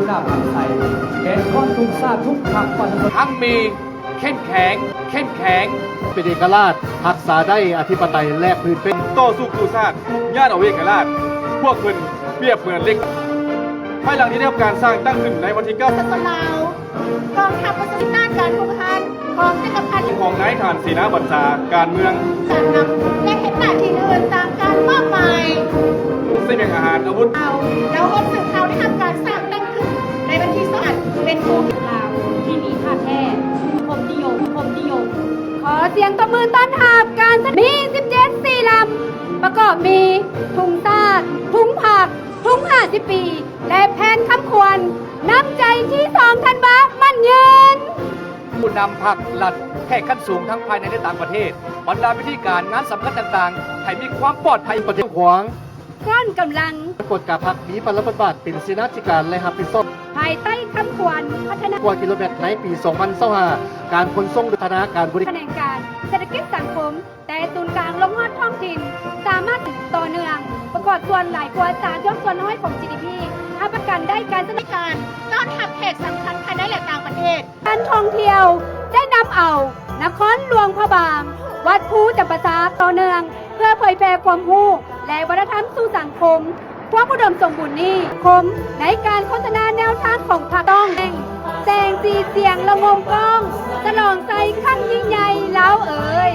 ຊາດຮັກສາ ແກນຂອງທຸກຊາດທຸກພັກປະຊາຊົນ ຮັ່ງມີ ເຂັ້ມແຂງ ເຂັ້ມແຂງ ເປັນເອກະລາດ ຮັກສາໄດ້ອະທິປະໄຕ ແລະ ພື້ນເປັນ ຕໍ່ສູ້ກູ້ຊາດ ຢ້ານເອົາເອກະລາດ ພວກເພິ່ນປຽບເໝືອນເຫຼັກ ພາຍຫຼັງທີ່ໄດ້ຮັບການສ້າງຕັ້ງຂຶ້ນໃນວັນທີເກົ້າ ປະຊາຊົນລາວ ກອງທັບປະຊາຊົນຕ້ານການຮຸກຮານຂອງຈັກກະພັດ ຂອງນາຍທະຫານເສນາບັນຊາການເມືອງ ການນຳ ແລະ ເຮັດໜ້າທີ່ອື່ນຕາມການມອບໝາຍ ສະບຽງອາຫານອາວຸດ ເຮົາ ແລ້ວຮອດເຊິ່ງເຮົາໄດ້ຮັບການສ້າງຕັ້ງຂຶ້ນໃນວັນທີສອງ ເປັນພູ ລາວທີ່ມີທ່າແທ້ ຄົມນິຍົມ ຄົມນິຍົມ ຂໍສຽງຕົບມືຕ້ອນຮັບການສະ ມີສິບເຈັດສີ່ລຳ ປະກອບມີ ທຸງຊາດ ທຸງພັກ ທຸງຫ້າສິບປີ ແລະ ແຜ່ນຄຳຂວັນ ນ້ຳໃຈທີສອງທັນວາ ໝັ້ນຍືນ. ຜູ້ນຳພັກລັດ ແຂກຂັ້ນສູງທັງພາຍໃນ ແລະ ຕ່າງປະເທດ, ບັນດາພິທີການງານສຳຄັນຕ່າງໆ ໃຫ້ມີຄວາມປອດໄພ ປະເທດຂວາງ ກ້ອນກຳລັງ ກວດກາພັກ ມີພາລະບົດບາດເປັນເສນາທິການ ແລະ ຮັບຜິດຊອບ ພາຍໃຕ້ຄຳຂວັນ ພັດທະນາ ກວ່າກິໂລແມັດໃນປີສອງພັນຊາວຫ້າ ການຂົນສົ່ງ ພັດທະນາການບໍລິ ຂະແໜງການເສດຖະກິດສັງຄົມ ແຕ່ສູນກາງລົງຮອດທ້ອງຖິ່ນ ສາມາດຕໍ່ເນື່ອງ ປະກອບສ່ວນຫຼາຍກວ່າສາມສິບຫົກສ່ວນຮ້ອຍຂອງ ຈີດີພີ ຮັບປະກັນໄດ້ການສະໜັບສະໜູນ ການຕ້ອນຮັບແຂກສຳຄັນພາຍໃນ ແລະ ຕ່າງປະເທດ. ການທ່ອງທ່ຽວໄດ້ນຳເອົານະຄອນຫຼວງພະບາງ, ວັດພູຈຳປາສັກຕໍ່ເນື່ອງ ເພື່ອເຜີຍແຜ່ຄວາມຮູ້ ແລະ ວັດທະນະທຳສູ່ສັງຄົມ. ຄວາມອຸດົມສົມບູນນີ້ ຄົມໃນການໂຄສະນາແນວທາງຂອງພັກຕ້ອງແຫ່ງແສງສີສຽງລະງົມກ້ອງ ສະຫຼອງໄຊຄັ້ງຍິ່ງໃຫຍ່ລາວເອີຍ.